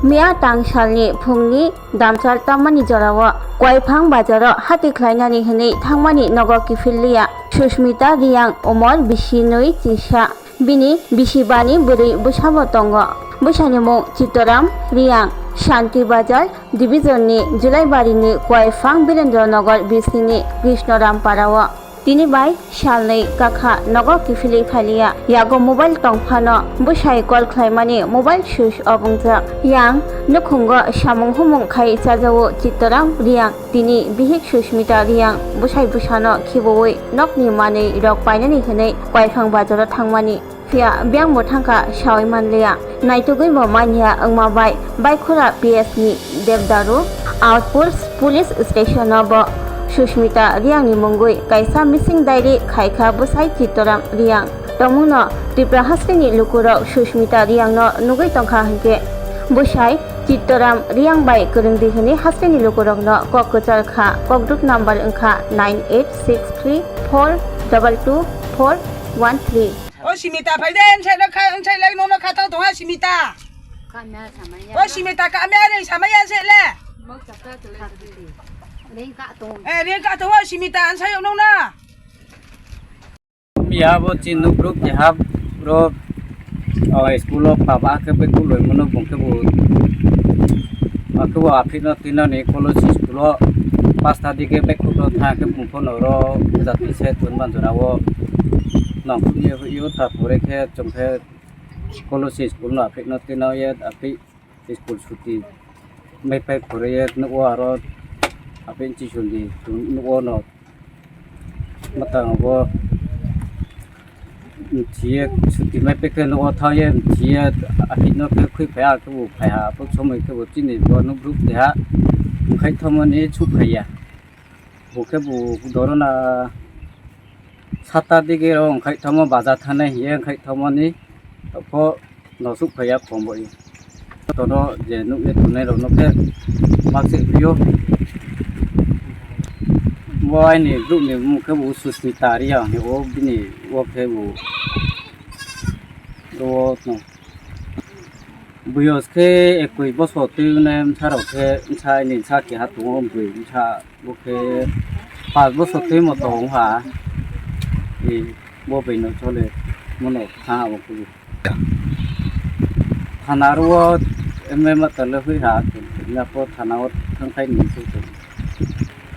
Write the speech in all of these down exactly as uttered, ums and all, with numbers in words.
Miya tang salni phungni damchal tammani jorao Koiphang bazaro hati khlainani hwnwi thangmani nogo kiphilliya Sushmita Riyang, umor bisi nwi chisa. Bini bisi bani bwrwi bwsabo tongo. Bwsani mung Chittoram Riyang, Shanti Bazar division ni Julaibarini Koiphang Birendra Nagar bisini Krishnoram Parao. Tini bai salnwi kakha nogo kiphilwi phailiya. Yago mobile tong phano bwsai call khlaimani mobile switch off wngjak. Yang nukhungo samung humung khai chajao Chittoram Riyang. Tini bihik Sushmita Riyang bwsai bwsano khibiwi nokni manwi rok painani hwnwi Koiphang bazaro thangmani. Phiya biyang bo thangkha sawi manliya. Naitugwi bo manya wngma bai Baikhura P S ni Devdaru Outpost Police Station o bo Sushmita Riyang ni mungwi kaisa missing diary khaikha bwsai Chittoram Riyang. Tongmungno Tripura hasteni lukurok Sushmita Riyang no nugwi tongkha hinkhe bwsai Chittoram Riyang bai kwrwngdi hwnwi hasteni lukurokno kok kwchar kha. Kokduk number wngkha nine eight six three four double two four one three. O Simita, phai de, nsai no kha, nsai lai no no kha tang tonga Simita. Kamya samaya. O Simita, kamya re samaya se le. Mok chakra tole. Ring ka tong. Eh, ring ka tong o Simita, nsai no na. Miya bo chin nuk ruk je hap ro, o, school o pha ba ke be kuloi mono bung ke bo. Ake bo aphi no tino ni college school o pasta dige be khuk no tha ke bung pho no ro jati se tun ban jora o. Nong khuk ye hu yo ta pore ke chong ke college school no aphi no tino ye aphi school suti. Mai pai pore ye nuk o aro aphi chi sundi nuk o no. Matang bo thiye suti mai pekhe no thang ye thiye ahino khe khui phaya khe bo phaya bo somoi khe bo chini bo nuk ruk teha khai thomoni chu phaya bo khe bo dorona sata dige ro khai thomo baja thane hiye khai thomoni ko. Nosuk phaiya khombo i. Tono je nukle tonai rok nokhe makse phio. Bo aini brouh ni mung khe bo Susmita Reang he o bini o khe bo. O no. Buyos khe ekoi bosor twi nai bwsa rok khe bwsa aini bwsa keha tongo bwrwi bwsa. Bo khe pash bosor twi mo tong ha. E, bo bai no chole, mono kha abo kubu. Thana ro M M a tole hui ha, na po thana o thang khai ni se.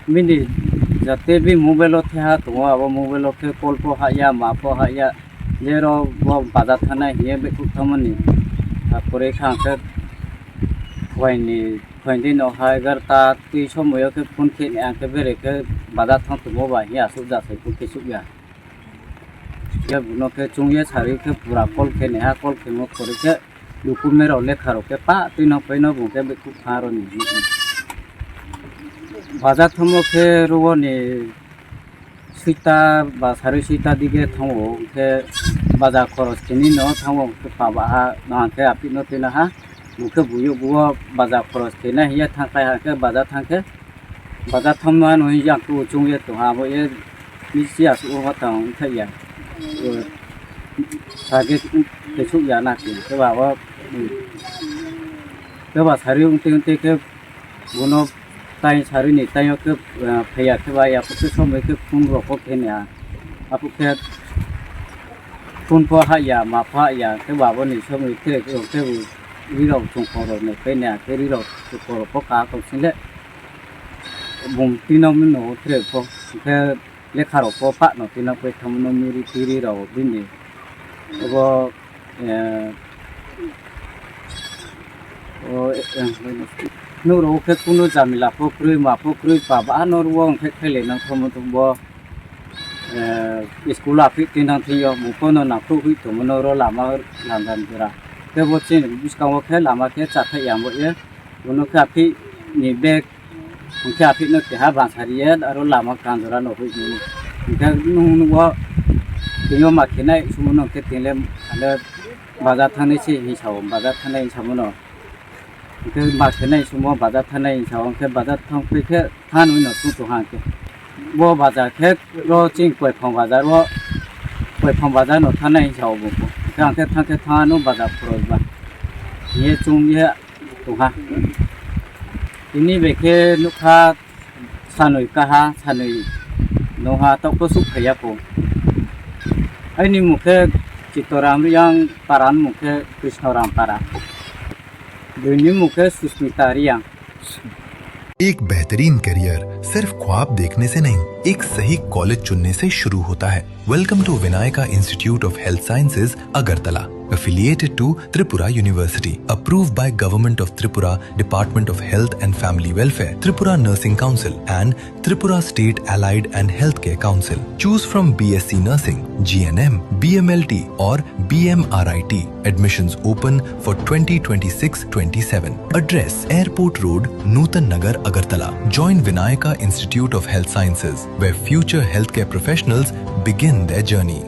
Bini jate bi mobile o the ha tongo, abo mobile o khe call po ha ya, ma po ha ya. Jero bo baja thana hiye be kuk thamani. Apore kha khe phuaini Phaidi no hai egarta twi somoyo khe phone khe ang khe bere khe baja thang tongmo ba hiya aswk jasai phone khe sukya. Khe buno khe chwngye sari khe pura call khe neha call khe mo khori khe document rok lekha rok khe pa twi no phai no bung khe bikhu kha roni. Baja thangmo khe rwoni Suita ba sari suita dige thango, hwnkhe baja khoros khenwi no thango, hwnkhe paba ha, no hwnkhe aphi no twi naha, bo khe buyo buo baja khoros khenai hiya thangkhai ha, hwnkhe baja thangkhe, baja thamma no yang khe uchung ye tongha, abo ye bisi aswk o tong thai ya, sage kesuk ya na khe, khe ba abo, khe ba sari wng twi wng twi khe, Bono tai sarwi ni taio khe, ah, phaiya khe ba yapha khe somoi khe phone rok khe ni a. Aphuh khe phone pho haya, ma pho haya, khe ba boni somoi khe, khe, khe bo ri rok chwng kok rok ni phai ni a, khe ri rok chwng kok rok pho ka kok sing le. Bung tino mino khe pho, khe Lekha rok pho pah no tino koi thamo no miri tiri rok bini. Obo, eh, o, eh, eh, nuk rok khe kunu jamila pho kwrwi ma pho kwrwi pa ba no rwo hwnkhe khaile nang thamo thung bo, eh, school aphi twi nang thing yo mung pho no nang phru hui tongmo no ro lama lamdan jora. Tei bo chini bwskango khe lama khe chathai ya bo ye. Bono khe aphi ni bag, hwnkhe aphi no keha bangsa riya, aro lama kanjora no hoi mani. Hwnkhe nung, nung o tini o ma khenai sumo no hwnkhe tini le, ale bazar thangnai se hinwi sao, bazar thangnai hinwi samo no. Hwnkhe ma khenai sumo bazar thangnai hinwi sao, hwnkhe bazar thang phai khe thanwi no sung tong ha hwnkhe. Bo bazar khe ro chini Koiphang bazar o, Koiphang bazar no thangnai hinwi sao bo. Hwnkhe ang khe thang khe thang ano bazar khorok ba. Ye chung ye Tongha. Tini bai khe nukha sanwi kaha, sanwi nungha tokto suk phaiya kho. Aini mung khe Chitoram Riyang, para ni mung khe Krishnaram para. Buini mung khe Susmita Riyang. एक बेहतरीन करियर सिर्फ ख्वाब देखने से नहीं, एक सही कॉलेज चुनने से शुरू होता है। Welcome to Vinayaka Institute of Health Sciences, Agartala, affiliated to Tripura University, approved by Government of Tripura, Department of Health and Family Welfare, Tripura Nursing Council, and Tripura State Allied and Healthcare Council. Choose from B S C Nursing, G N M, B M L T, or B M R I T. Admissions open for twenty twenty-six twenty-seven. Address: Airport Road, Nutan Nagar, Agartala. Join Vinayaka Institute of Health Sciences, where future healthcare professionals begin their journey.